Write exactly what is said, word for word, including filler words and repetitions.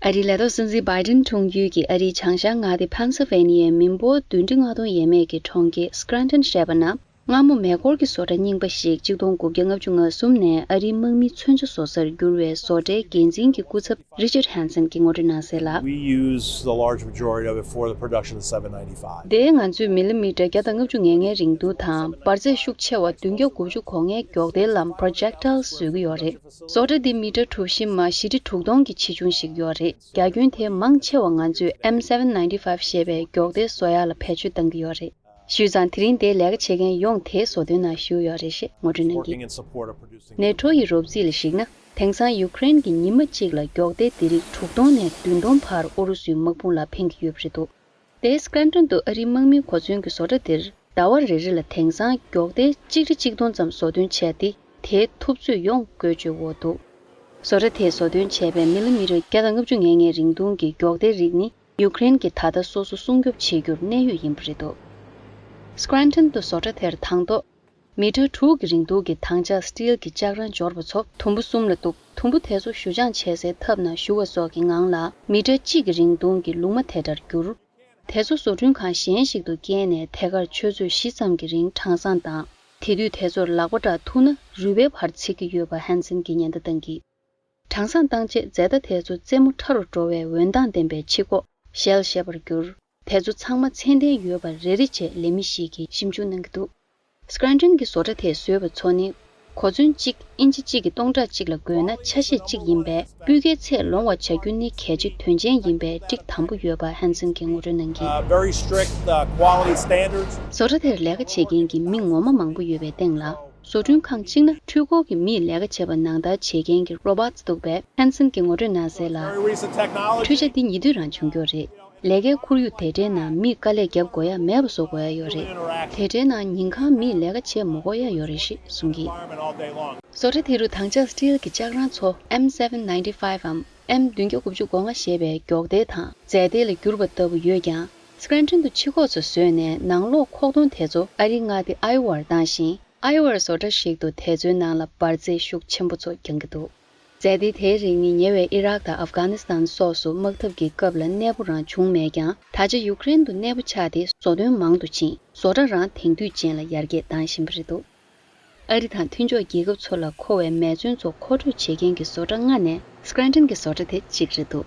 ཨ་རིའི་ལས་ཐོག་སྲིད་འཛིན་བྷའི་ཌེན་གྲོང་ཁྱེར་གྱི་ཨ་རིའི་བྱང་ཤར་མངའ་སྡེ་ཕེན་སིལ་ཝེ་ནི་ཡའི་མི་འབོར་བདུན་ཁྲི་ལྔ་སྟོང་ཡས་མས་ཀྱི་གྲོང་ཁྱེར་སྐྲན་ཊོན་བཤད་པ་ན། མངར་མོ་མེ་འཁོར་གྱི་བཟོ་གྲྭ་རྙིང་པ་ཞིག་གཅིག་སྟོང་དགུ་བརྒྱ་ལྔ་བཅུ་ང་གསུམ་ནས་ཨ་རིའི་དམག་མིའི་མཚོན་ཆ་བཟོ་སར་བསྒྱུར་བའི་བཟོ་གྲྭའི་འགན་འཛིན་གྱི་སྐུ་ཚབ་Richard Hansen་གྱིས་ངོ་སྤྲོད་གནང་གསལ་ལ། We use the large majority of it for the production of the seven ninety-five. དེས་ང་ཚོས་མི་ལི་མི་ཊར་བརྒྱ་དང་ལྔ་བཅུ་ང་ལྔའི་རིང་ཐུང་དང་འབར་རྫས་ཤུགས་ཆེ་བ་བདུན་བརྒྱ་དགུ་བཅུ་གོ་ལྔའི་མགྱོགས་མདེལ་ལམ་projectile་བཟོ་གི་ཡོད་རེད། བཟོ་གྲྭ་འདི་མི་ཊར་གྲུ་བཞི་མ་བཞི་ཁྲི་དྲུག་སྟོང་གི་ཆེ་ཆུང་ཞིག་ཡོད་རེད། རྒྱ་ཁྱོན་དེ་མང་ཆེ་བ་ང་ཚོས་M seven ninety-five་ཞེས་པའི་མགྱོགས་མདེལ་བཟོ་ཡག་ལ་བེད་སྤྱོད་གཏང་གི་ཡོད་རེད། ཞུས་ཙང་དེ་རིང་འདིར་ལས་ཀ་བྱེད་མཁན་ཡོངས་དེའི་བཟོ་དོན་ནང་ཞུགས་ཡོད་རེད་ཞེས་ངོ་སྤྲོད་གནང་གི། Working in support of producing. ནེ་ཊོ་ཡི་རོབ་རྩིས་ལ་གཞིགས་ན། དེང་སང་ཡུ་ཀེ་རེན་གྱིས་ཉི་མ་གཅིག་ལ་མགྱོགས་མདེལ་སྡེ་རིགས་དྲུག་སྟོང་ནས་བདུན་སྟོང་བར་ཨུ་རུ་སུའི་དམག་དཔུང་ལ་འཕེན་གྱི་ཡོད་པ་རེད་འདུག་དེ་སྐྲན་ཊོན་དུ་ཨ་རིའི་དམག་མིའི་གོ་མཚོན་གྱི་བཟོ་གྲྭ་འདིར་ཟླ་བ་རེ་རེ་ལ་དེང་སང་མགྱོགས་མདེལ་གཅིག་ཁྲི་གཅིག་སྟོང་ཙམ་བཟོ་སྟོན་བྱས་ཏེ། དེའི་ཐུབ་ཚོད་ཡོངས་བཀོལ་སྤྱོད་འོག་འདུག་བཟོ་གྲྭ་དེས་བཟོ་སྟོན་བྱས་པའི་མི་ལི་མི་ཊར་བརྒྱ་དང་ལྔ་བཅུ་ང་ལྔའི་རིང་ཐུང་གི་མགྱོགས་མདེལ་རིགས་ནི། ཡུ་ཀེ་རེན་གྱིས་ད་ལྟ་སོ་སོ་སྲུང་སྐྱོབ་བྱེད་རྒྱུར་གནད་ཡོད་ཡིན་པ་རེད་འདུག་སྐྲན་ཊོན་དུ་བཟོ་གྲྭ་དེར་དང་ཐོག་མི་ཊར་དྲུག་གི་རིང་ཐུང་གི་དྭངས་ལྕགས་སི་ཊིལ་གྱི་ལྕགས་རང་འབྱོར་པ་ཚོ་དུམ་བུ་གསུམ་ལ་གཏུབ། དུམ་བུ་དེ་ཚོ་བཞུ་སྦྱང་བྱེད་སའི་ཐབ་ནང་བཞུ་བ་སོགས་ཀྱི་ངང་ལ་མི་ཊར་གཅིག་གི་རིང་ཐུང་གི་ལུང་མ་དེ་འདྲར་བསྒྱུར། དེ་ཚོ་བཟོ་སྐྲུན་ཁང་གཞན་ཞིག་ཏུ་བསྐྱལ་ནས་ཐད་ཀར་ཆུ་ཚོད་བཞི་ཙམ་གྱི་རིང་གྲང་སྲང་བཏང་། དེ་དུས་དེ་ཚོར་ལག་པ་འདྲ་ཐུག་ན་རུས་པའི་བར་ཚིག་གི་ཡོད་པ་ཧན་སན་གྱིས་ཉེན་བརྡ་བཏང་གིས། གྲང་སྲང་བཏང་རྗེས་རྫས་མདའ་དེ་ཚོ་རྩེ་མོ་ཕྲ་རུ་འགྲོ་བའི་འོད་མདངས་ལྡན་པའི་ཕྱི་ཁོག་ཤེལ་ཞེས་པར་བསྒྱུར། དེ་ཚོ་ཚང་མ་ཚད་ལྡན་ཡོད་པ་རེ་རེ་བྱས་ལས་མི་ཞིག་གིས་ཞིབ་འཇུག་གནང་གི་འདུག་སྐྲན་ཊོན་གྱི་བཟོ་གྲྭ་དེས་བཟོས་པ་ཚོ་ནི། གོ་མཚོན་གཅིག་ཨིན་ཅི་གཅིག་གི་སྟོང་ཕྲག་གཅིག་ལ་བགོས་ན་ཆ་ཤས་གཅིག་ཡིན་པས། སྤུས་ཀའི་ཚད་ལོངས་པ་བྱ་རྒྱུ་ནི་གལ་ཆེ་དོན་ཆེན་ཡིན་པའི་ཊིག་དམ་པོ་ཡོད་པ་ཧན་སན་གྱིས་ངོ་སྤྲོད་གནང་གིས། Uh, very strict, uh, quality standards. བཟོ་གྲྭ་དེར་ལས་ཀ་བྱེད་མཁན་གྱི་མི་ངོ་མ་མང་པོ་ཡོད་པའི་སྟེང་ལ། བཟོ་སྐྲུན་ཁང་གཅིག་ན་འཕྲུལ་འཁོར་གྱི་མིས་ལས་ཀ་བྱེད་པ་ནང་ལྟར་བྱེད་མཁན་གྱི་རོ་བྷོཊ་འདུག་པས། ཧན་སན་གྱིས་ངོ་སྤྲོད་གནང་གསལ་ལ། Very recent technology. འཕྲུལ་ཆ་འདི་ཉེ་དུས་རང་བྱུང་རྒྱུ་རེད། ལས་ཀའི་ཁོར་ཡུག་དེ་འདྲའི་ནང་མིས་དཀའ་ལས་རྒྱབ་དགོས་ཡ་མེད་པ་བཟོ་དགོས་ཡ་ཡོད་རེད། དེ་འདྲའི་ནང་ཉིན་གང་མིས་ལས་ཀ་བྱེད་མ་དགོས་ཡ་ཡོད་རེད་ཞེས་གསུང་གིས། བཟོ་གྲྭ་དེ་རུ་དྭངས་ལྕགས་སི་ཊིལ་གྱི་ལྕགས་རང་ཚོ་M seven ninety-five འམ་M བདུན་བརྒྱ་དགུ་བཅུ་གོ་ལྔ་ཞེས་པའི་མགྱོགས་མདེལ་དང་རྫས་མདེལ་ལ་བསྒྱུར་བ་ལྟ་བུ་ཡོད་ཀྱང་། སྐྲན་ཊོན་དུ་ཕྱི་ཁོག་ཚོ་བཟོས་ནས་ནང་ལོགས་ཁོག་སྟོང་དེ་ཚོ་ཨ་རིའི་མངའ་སྡེ་ཨའི་ཝར་བཏང་ཞིང་། ཨའི་ཝར་བཟོ་གྲྭ་ཞིག་ཏུ་དེ་ཚོའི་ནང་ལ་འབར་རྫས་ཤུགས་ཆེན་པོ་ཚོ་འགྱངས་ཀྱི་འདུག་རྫས་མདེལ་དེའི་རིགས་ནི་ཉེ་བའི་ཨི་རག་དང་ཨབ་གྷ་ནི་སི་ཐན་སོགས་སུ་དམག་འཐབ་ཀྱི་སྐབས་ལ་གནས་སྤོ་རང་བྱུང་མེད་ཀྱང་། ད་ཆ་ཡུ་ཀེ་རེན་དུ་གནས་སྤོ་ཆགས་ཏེ་བཟོ་དོན་མང་དུ་ཕྱིན། བཟོ་གྲྭ་རང་དེང་དུས་ཅན་ལ་ཡར་རྒྱས་བཏང་བཞིན་པ་རེད་འདུག་ཨ་རི་དང་མཐུན་ཕྱོགས་རྒྱལ་ཁབ་ཚོ་ལ་མཁོ་བའི་མེ་མཚོན་ཚོ་མཁོ་སྤྲོད་བྱེད་མཁན་གྱི་བཟོ་གྲྭ་ལྔ་ནས་སྐྲན་ཊོན་གྱི་བཟོ་གྲྭ་དེ་གཅིག་རེད་འདུག